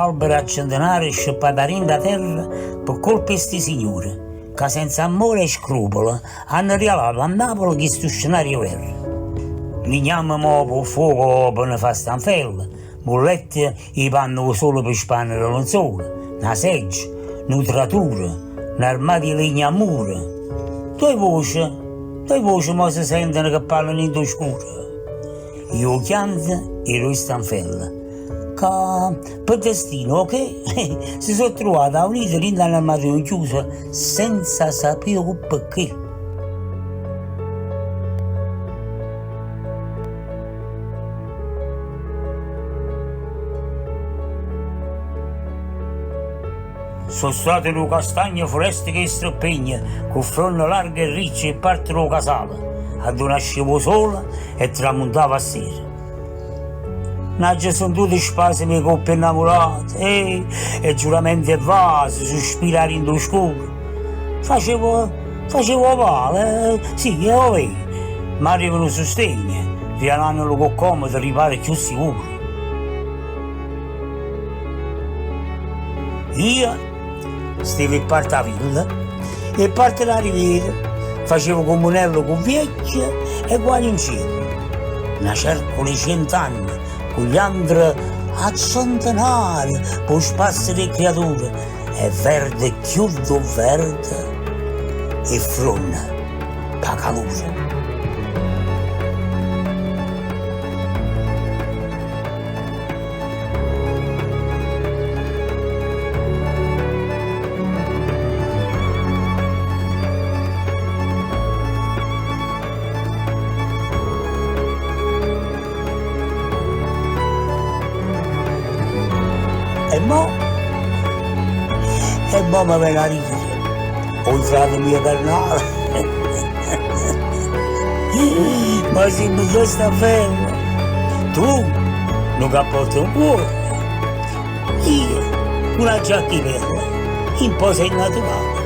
Albere a centenare sceppate 'a dint' 'a terra pe colpa 'e sti signure ca senza ammore e scrupolo hanno rialato a Napule chistu scenario 'e guerra. Lignamme mo p' 'o fuoco pe ne fa stanfelle, mullette 'e panne 'o sole pe spannere lenzole, na seggia, nu traturo, n'armadio 'e legno a muro. Doje voce, doje voce mo se sentono che parlano 'int' 'o scuro. E 'o chianto 'e doje stanfelle ca, pe destino o che, se so' truvate aunite dint' a n'armadio nchiuso senza sapé 'o pecché. So' stato nu castagno furestico 'e streppegna cu fronne larghe e ricce 'e parte d' 'o casale addò nasceva 'o sole e tramuntava a sera. N'aggio sentuto spaseme 'e coppie 'nnamurate e e giuramente e vase, suspire 'a dint' 'o scuro. Facevo facevo 'o palo, sì, è overo, ma deva nu sustegno, rialannolo cu comodo riparo cchiù sicuro. Io stevo 'e parte 'a villa e 'e parte d' 'a riviera, facevo cummunello cu viecchie e guagliuncielle. Na cercola 'e cient'anne cu ll'antre a centenare p' 'o spasso d' 'e criature e verde cchiù d' 'o verde 'e ffronne p' 'a calura. E mo? E mo me vene a ridere 'o frate mio carnale. Ma simmo ddoje staffelle. Tu nu cappotto 'ncuollo, io una giacca 'e pelle, in posa naturale.